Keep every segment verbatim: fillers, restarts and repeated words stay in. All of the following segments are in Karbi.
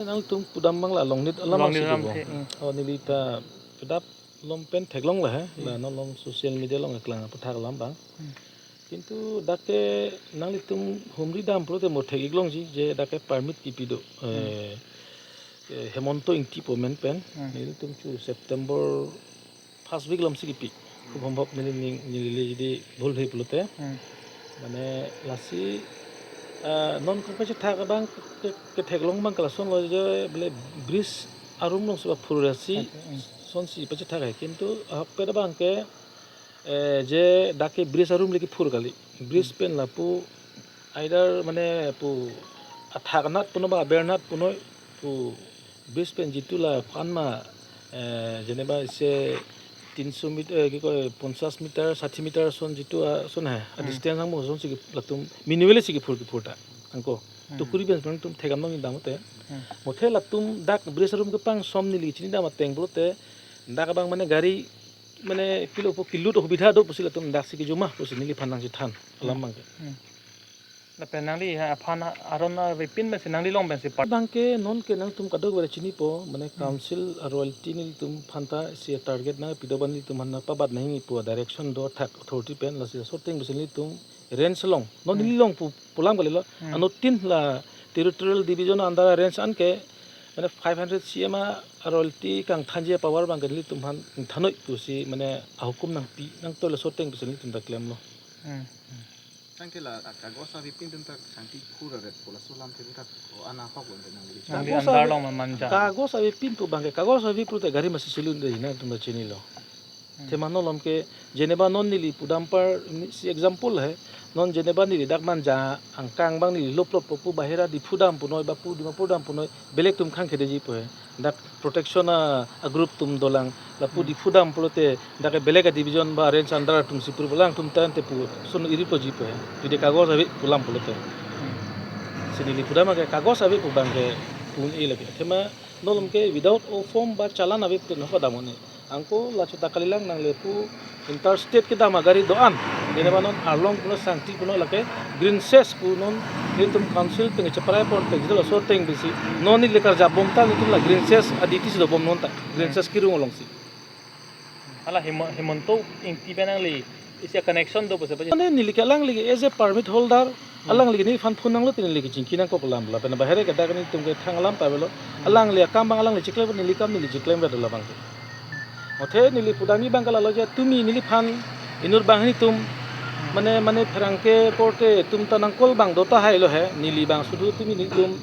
Nangtum pudam abang la Longnit alam Longnit si alam dobo. The, hmm. Oh, neli ta kedap along pen theklong la he, Hmm. la non along social media along eklang aputhak alam abang. Hmm. Kintu dak ke nanglitum humri dam pulote mo thek-ik longji je dak ke permit kipi do. Hmm. Eh, eh, Hemanta Engti pu amen pen. Hmm. Nelitum chu September first week along si kipi. Khub hombhop neli ning neli le jadi bhul he pulote. Hmm. Mane lasi, ah, non kong pachethak abang ke, ke, ketheklong abang ke lasonlo je bole bridge arum along si paphur ra si Okay, hmm. sonsi pachethak he. Kintu ahokpet abang ke, eh, je dak ke bridge arum le kiphur kali. Bridge pen lapu either mane pu athak anat punon ba aber anat punon pu bridge pen jitu la aphan ma, eh, jeneba isi tinso meter, eh, ki koi, ponchas meter, sati meter ason jitu ason he, a Hmm. distance angmo ason si ki-, latum manually si kiphur kiphur ta. Angko. Hmm. Tukuri pen pen tum thekam nangji dam te. Hmm. Mothe latum dak bridge arum kepangsom neli chini dam ateng pulote dak abang mane gari mane pilo pu kilut asubidha do pusi latum dak si kijuma pusi neliphan nangchethan alam abang ke. Hmm. Lapen nangli ha aphan aron avepin pensi nangli along pensi part. Abang ke non ke nangtum kadokave chinipo, mane Hmm. council a royalty nelitum aphan ta si target nangpi do abang nelitum aphan pabat nangji pu direction do thak authority pen lasi laso ateng pensi nelitum range along. Non Hmm. neli along pu pulang kalilo. Hmm. Anuttin la territorial division under range an ke mane five hundred C M a royalty kangthanji power abang ke nelitum aphan thanoi pusi mane ahukum nangpi nangtoi laso ateng pensi nelitum ta klemlo. Hmm. Tangke la kagos avepin atum ta sangti khur aret pu laso alam thepi thak ko ana hok lo nangli. Nangli Kagos under ave-, along ma manja. Kagos avepin pu abang ke, kagos ave pulote gari masi silun de hina atum ta chinilo. Hmm. Athema non along ke jeneba non neli pudam par ni si example he, non jeneba neli dak manja angkang abang neli lop lop pu bahera Diphu dam punoi ba pu Dimapur dam punoi belek atum khang kedeji pu he. Dak protection a, a group atum dolang lapu Hmm. Diphu dam pulote dak ke belek a division ba range under atum si pur pulang atum tan te pu sun iri puji pu he. Jodi kagos ave pu alam pulote. Hmm. Si neli pudam ke kagos ave pu abang ke pun-e lake. Athema non along ke without a form ba challan ave pulote nokho dam un-e. Angko la chota kalilang nangli pu interstate kedam agari do-an. Jeneba non arlong punon sangti punon lake Green Cess pu non nelitum council pen cheprai pon pen jelo laso ateng pensi non neli karjap bom ta nelitum la Green Cess a duty si dobom non ta. Green Hmm. Cess kerung along si. Hala Hemo-, Hemanta Engti pen nangli isi connection do pusi paji. Mane neli ke alangli ke as a permit holder, Hmm. alangli ke neliphan phone nanglo te neli ke chingki nangkok alam lapen bahera ke dak nelitum ke thang alam ta avelo. Hmm. Alangli akam abang alangli chiklem neli kam neli chiklem vet labang ke. Mothe neli pudamji abang ke lalo je tumi neliphan inut banghini atum Hmm. mane, mane pherangke korte atum ta nangkol abang do tahai lo he, neli abang sudu tumi nelitum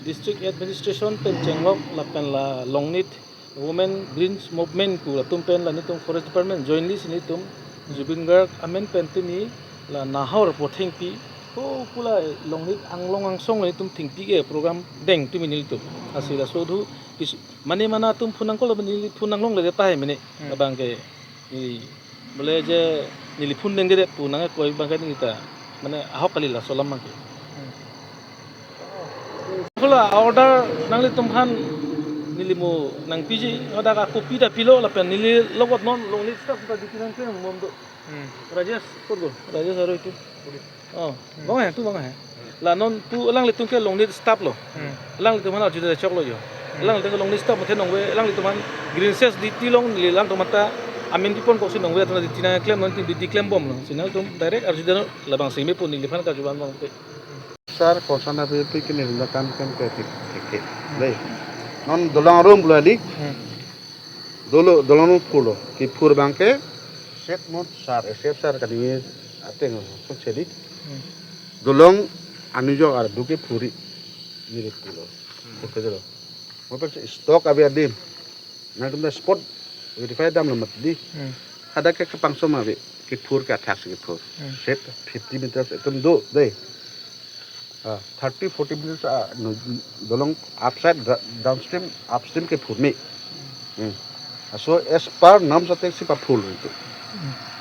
district administration pen chenglok lapen la Longnit Women Greens Movement pu latum pen la nelitum Forest Department jointly si nelitum Zubeen Garg amen pen tumi la Nahor Pothengpi ko pu la Longnit anglong angsong nelitum thengpi ke program deng tumi nelitum. Asi laso thu kis-, mane mana atum phone nangkol neli phone nanglongle tahai mene Hmm. abang ke. Neli bole je neli phone dengde pu nangkoi abang ke neli ta mane ahok kali laso alam abang ke. Hmm. Pu la order nanglitum aphan neli mo nangpiji, hadak a copy ta pilo lapen neli logot non Longnit staff ta duty nangklem bom do. Hmm. Rajesh, kot ko? Rajesh aro itu. Oh, Hmm. bang he, tu bang he. La non tu alanglitum ke Longnit staff lo. Hmm. Alanglitum aphan arjude choklo jo. Hmm. Alanglitum ke Longnit staff mothe nongve alanglitum aphan Green Cess duty along neli alangtum aphan ta amen kipon koksi nongve atum duty nangklem non duty klem bomlo. Si nangtum direct arjude labang si me pu neliphan karju abang te. Sir, concern ave pu ke neli akam kem ke thik thik ke. Dei. Non dolong arum pulo di. Hmm. Dolo, dolong arum pulo. Kiphur abang ke set mon sir, S F sir kali ateng sukse di. Hmm. Dolong anujok ardu ke phuri. Neli pulo. Hmm. Oke dolo. Mo pen stock ave adim. Nangtum ta spot verify damlo mat di. Hmm. Hadak ke kepangsom ave, kiphur ke athak si kiphur. Hmm. Set fifty meters etum do dei. Ah, thirty, forty meters, ah, no, dolong upside, dra-, downstream, upstream kephur me. Hmm. Ah, so as per norms athak si paphur itu.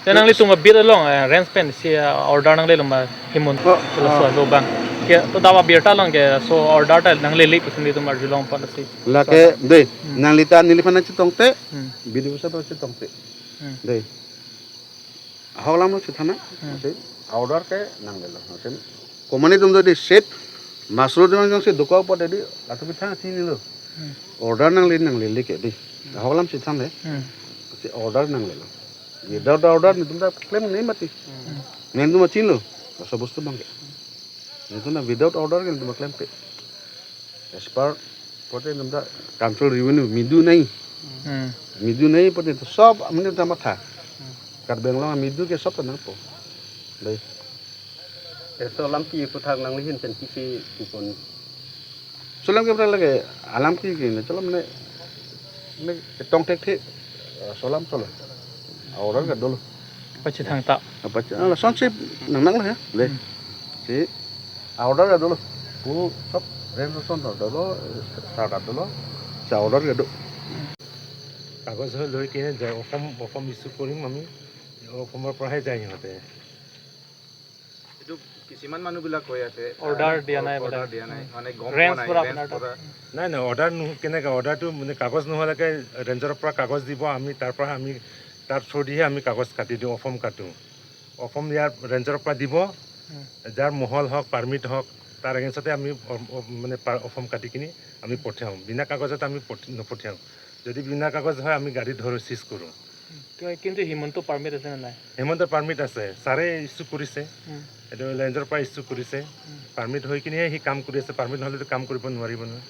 Te nanglitum abit along, eh, range pen si, eh, order nanglelo ma Hemanta Oh, laso ah. Lo abang. Ke to dawa birta along ke so order ta nanglele pusi nelitum arjulong pon si. Lake, dei, Hmm. nangli ta neliphan chetongte, Hmm. B D O sir aphan chetongte. Hmm. Dei. Ahok alam lo chethana, Hmm. masi order ke nanglelo, masi. Komane atum do di set, Masro jong jongsi dokok apot dei, latum aphan chinilo. Hmm. Order nangle nanglele ke dei. Ahok alam si thanle. Hmm. Si order nanglelo. Without order netum ta claim nangji mati. Hmm. Netum ta chinilo. Laso bostu abang ke. Netum ta without order ke netum ta claim pe. As per pote netum ta council revenue midu nai. Hmm. Midu nai pote netum sob amne ta matha. Hmm. Karbi Anglong midu ke sob ta nangpo. Dei. Laso alam kepu thak nanglihin pen kisi pupon. Laso alam ke pura lake alam ke ke ne cholom ne ne tong thekthe, eh, laso alam cholo. Order ke dolo. Pachethang ta. Apa ah, lasonsi nangnanglo ya. Le. Hmm. Si order ke dolo. Pu sob range ason ta dolo, eh, sar ta dolo. Si order ke do. কাগজ লৈ লৈ কিনে যায়, অসম, অসম ইছ্যু কৰিম আমি, অসমৰ পৰাহে যায় সিহঁতে। এইটো কিছুমান মানুহবিলাক কৈ আছে, Order আহ, দিয়া নাই অৰ্ডাৰ বোলে। দিয়া নাই, মানে গম পোৱা ৰেঞ্জ নাই, পৰা ৰেঞ্জ আপোনাৰ তাত। পৰা। নাই, নাই, অৰ্ডাৰ নোহো-, কেনেকে? অৰ্ডাৰটো মানে কাগজ নোহোৱালৈকে ৰেঞ্জৰ পৰা কাগজ দিব, আমি তাৰ পৰা, আমি তাৰ থ্ৰুদিহে আমি কাগজ কাটি দিওঁ, অফৰ্ম কাটো। অফৰ্ম ইয়াৰ ৰেঞ্জৰ পৰা দিব, উম। যাৰ মহল হওক, পাৰ্মিট হওক, তাৰ এগেইনষ্টতে আমি অ-, অ-, মানে পা-, অফৰ্ম কাটি কিনি আমি পঠিয়াওঁ। বিনা কাগজত আমি পঠি-, নপঠিয়াওঁ। যদি বিনা কাগজ হয়, আমি গাড়ী ধৰোঁ, চিজ কৰোঁ। কি-, কিন্তু হিমন্ত পাৰ্মিট আছে নে নাই? হিমন্ত পাৰ্মিট আছে, ছাৰে ইছ্যু কৰিছে। উম। এইটো ৰেঞ্জৰ পৰা ইছ্যু কৰিছে। উম। পাৰ্মিট হৈ কিনিহে সি কাম কৰি আছে, পাৰ্মিট নহ'লেতো কাম কৰিব নোৱাৰিব নহয়।